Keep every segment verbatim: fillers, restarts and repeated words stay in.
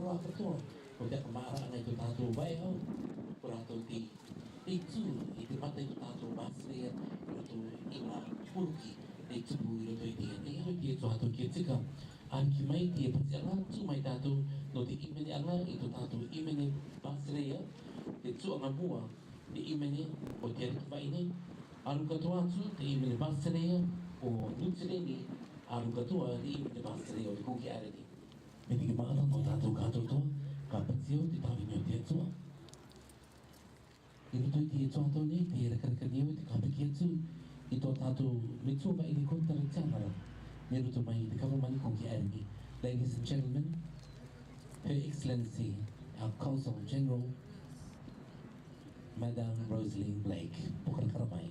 Katoa, ko te kamaraʻa ngai tō tātou vai au, ko rātou te, te tū i te mata i tō tātou basileia, i roto i ngā puruki, te tupu i roto i te, te iho i te tō tātou kia tika. Ariki mai te patiaʻanga, tū mai tātou, nō te hīmene anga i tō tātou hīmene basileia, te tūʻanga mua, te hīmene o te Ariki Vaine, aru katoa atu, te hīmene basileia o Niu Sileni, aru katoa, te hīmene basileia o te Kuki Ariki. Me te kimaʻata nō tātou kātoatoa, ka pati au te tāvini o te Atua. I roto i te Atua tō nei, te rakaraka nei au te ka piki atu, i tō tātou metua vaine ko Tara Tianara, me roto mai i te kavamani Kuki Ariki. Ladies and gentlemen, Her Excellency, our Consul General, Madame Rosalind Blake, pokarakara mai.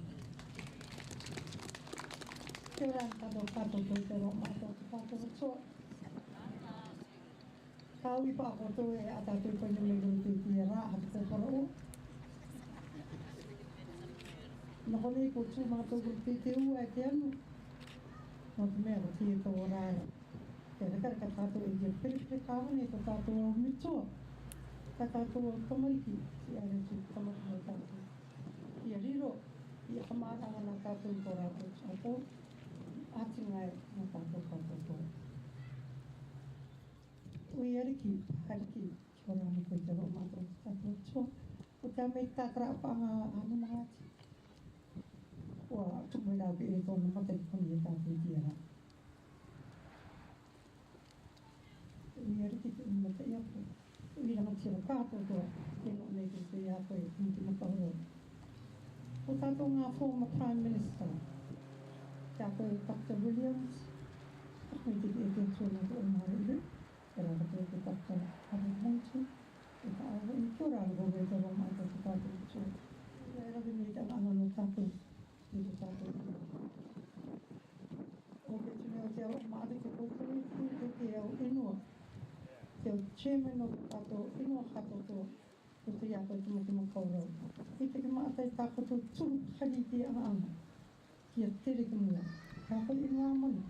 Kia ora katoa, katoa, katoa, katoa, katoa. Ka ui pa ko to e a tātou ko ni me ko te tiara a te koro. Nō konei ko tū mātou ko te te ua e te anu. Nō te mea ko te e tō ora e. Te reka reka tātou e te pere pere ka wane tō tātou au metua. Ka tātou au tamariki, te are tū tamariki nō tātou. Ia riro, ia kamaraʻa nā tātou tō rātou tātou. Ati ngai nō tātou tātou tō. Ui ariki, ariki, kia ora mo koutou, mātou tātou tō. Ko te mea tātara pa ngā anu mangati. Ua, tuku mai rā ke e tōna mata ki koni e tātou tiara. Ui ariki te ui mata i a koe. Ui rangatira kātoatoa, te nō nei te te i a koe, i te mata horo. Ko tātou ngā former Prime Minister, te a koe Doctor Williams, a koe te te te tōna tō o mare iru, e rā koe te Doctor Harold Monson, e ka awa i kia ora mo koutou, mātou te tātou tō. E rā koe nei te ngā ngā nō tātou, i te tātou. O te tū nei o te ao, mā te koutou, te te ao inua. Te ao chairman o te tātou inua kātoatoa. Ko te ia koe te mate makaurau. I te ke mata i tā koutou tū hari te anga anga. Kia tere ki mua. Ka koe inua manu.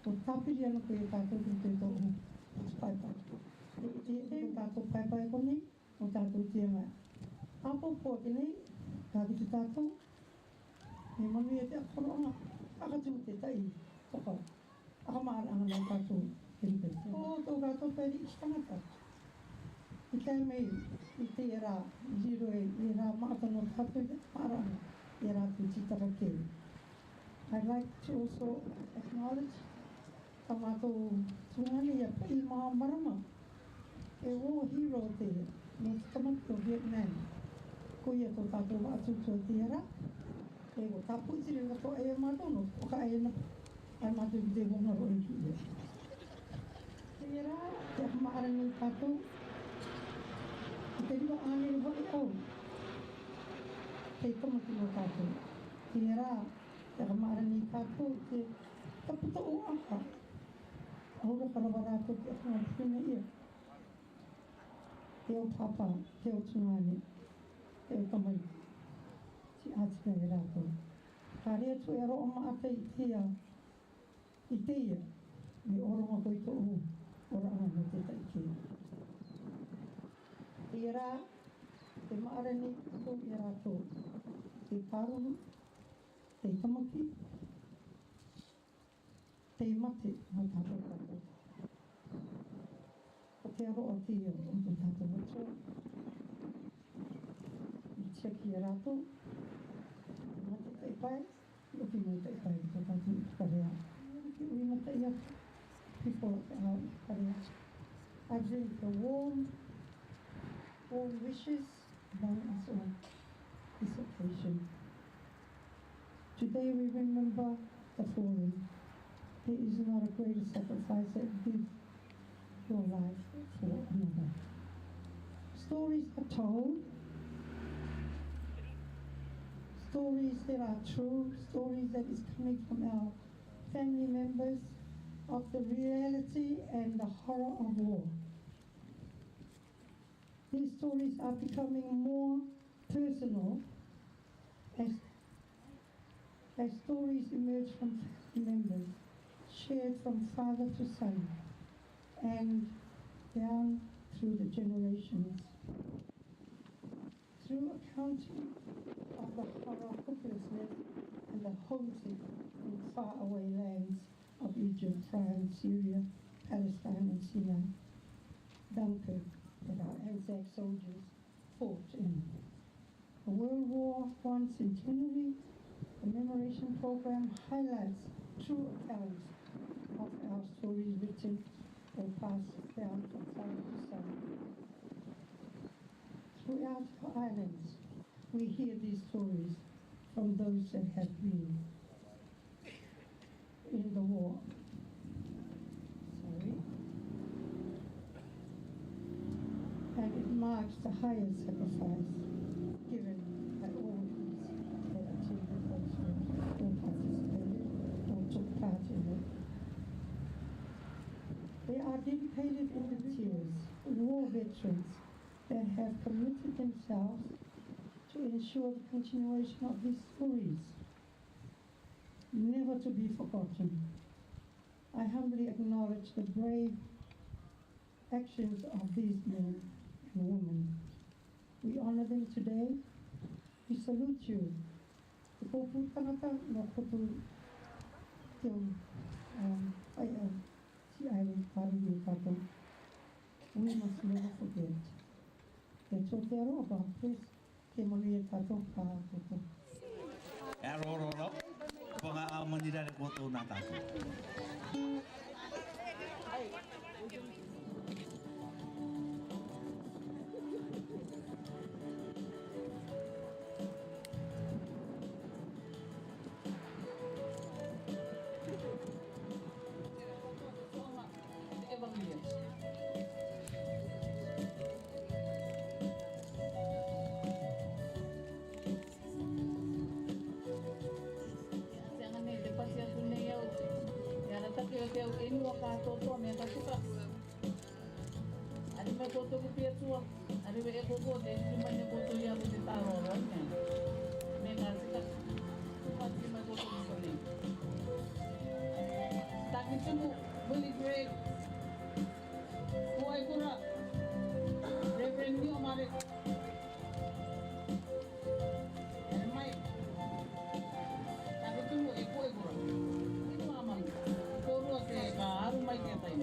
Ko tāpiri ana koe e tātou ki te tō. Pai pai. E te e tātou pai pai ko nei. O tātou te anga. Apo po ke nei. Ka ki te tātou. Me manuia te akoroʻanga, ka kati mo te taʻi, toka, a ka maraʻanga nā tātou, te rite. Ko tō kātou peri i tangata. I te mea, i te era, i riro e, i era maʻata nō tātou i te maraʻanga, i era tū titara kē. I'd like to also acknowledge Ka mātou tū ngani ia pai mā marama. E war hero te, nō te tamaki o Vietnam. Ko ia tō tātou atu tō te ara. E ko tāpū tiri katoa e mātou nō, ko ka e na. Ai mātou ki te honga roʻi ki ia. Te ara, te maʻara nei tātou. Ki te riva āne hoʻi au. Te tamaki nō tātou. Te ara, te maʻara nei tātou, te Ka puta o aha. Ahura ka rava rātou ki a whanga whine ia. Te au pāpā, te au tungāne, te au tamai. Ti ātika e rātou. Ka rea tu e roa maata i te ia, i te ia, me oronga koe tō u, ora ana no te tai ke. Te rā, te maara nei koutou i a rātou. Te pāruru, te tamaki, Te mate mo tātou katoa. Ko te aroha te ia o tō tātou Atua. I tiaki a rātou. Te mate tai pai. Oki mai tai pai tō tātou whakarea. Ki ui mata ia. People of our whakarea. I bring the warm, warm wishes among us on this occasion. Today we remember the fallen. There is not a greater sacrifice that give your life for another. Stories are told, stories that are true, stories that is coming from our family members of the reality and the horror of war. These stories are becoming more personal as, as stories emerge from family members, shared from father to son, and down through the generations. Through accounting of the horror, hopelessness, and the homesick in faraway lands of Egypt, France, Syria, Palestine, and Sinai, Dunkirk, that our Anzac soldiers fought in. The World War One Centenary Commemoration Program highlights true accounts of our stories written or passed down from father to son. Throughout our islands, we hear these stories from those that have been in the war. Sorry. And it marks the highest sacrifice given by all those that attended the war or participated or took part in it. They are dedicated in the tears, war veterans that have committed themselves to ensure the continuation of these stories, never to be forgotten. I humbly acknowledge the brave actions of these men and women. We honor them today. We salute you. Te kopu tangata nō Kotu Teu, um, ai, um, ti ai, pari ni tato. We must never forget. Te tō te aro about this. Ke manuia tātou ka toto. E aro aro aro. Panga a manira re koto na tātou. Tianga nei te pati atu nei au. Ia na take o te au enu a ka toto me ka tuka. Ari me koto ki pia tua. Ari me e koko te ni mane koto ia te taro ro ne. Me ka tuka. Pati me koto ki so nei. Taki tumu, Willie Gregg. Kuai kura. Reverend Nio Mare. Mai. Taki tumu e kuai kura. Inu aman. Koro te ka aru mai te tai.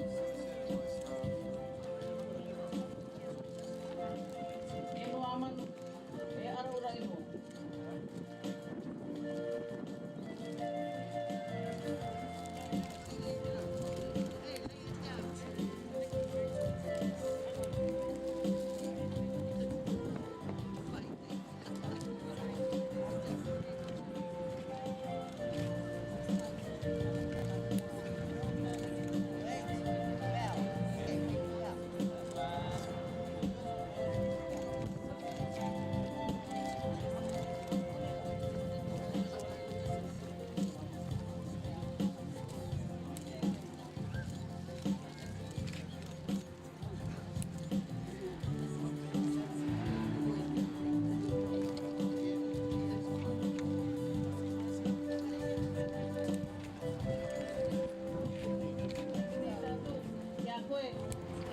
Inu aman. E aro ra inu. Ia koe,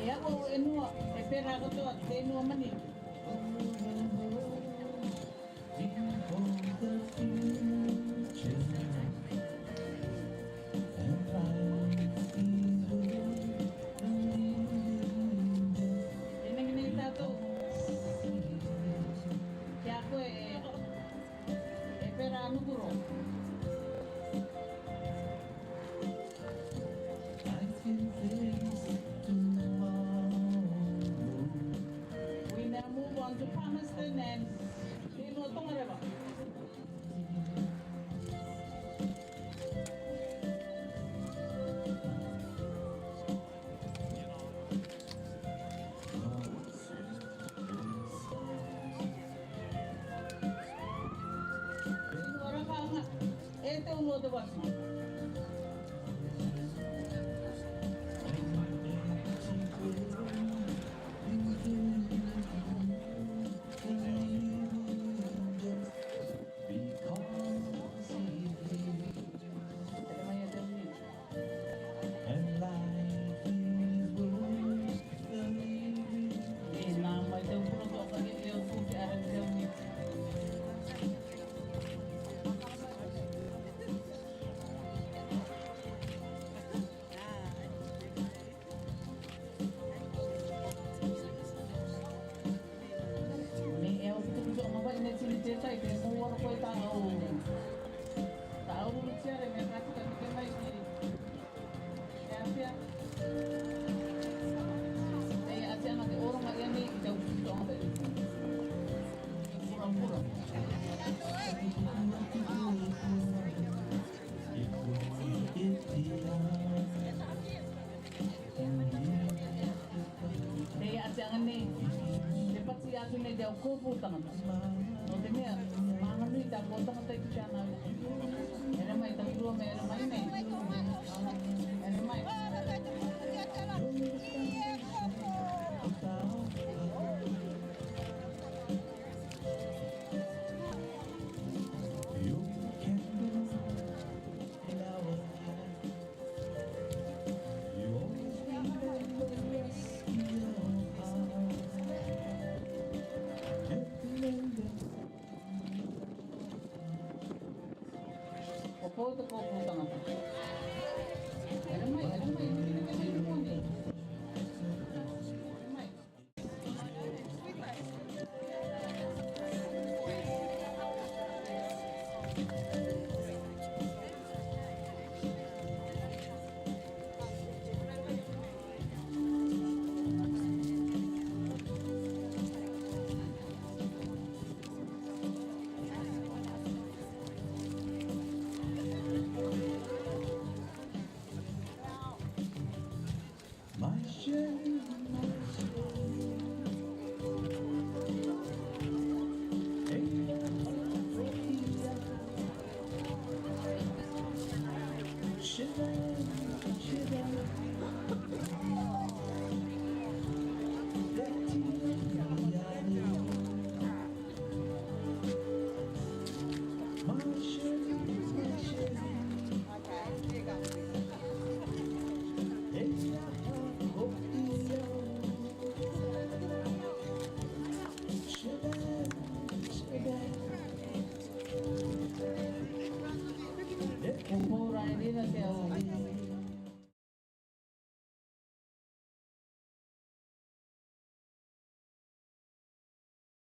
e au au e nua, e pera kotoa, te nua mani. Tēnei nei tātou. Ki a koe e, e pera nukuro. We now move on to Palmerston and Te Nua Tongareva. Te nua raka anga, e te ulua te vatu. Because he lives. And life is worth the living. Kopu tangata. Ote me, manga nui ta ko tangata i chana. Ere mai tang dua me, ere mai me. Ere mai. Opo to kopu tangata.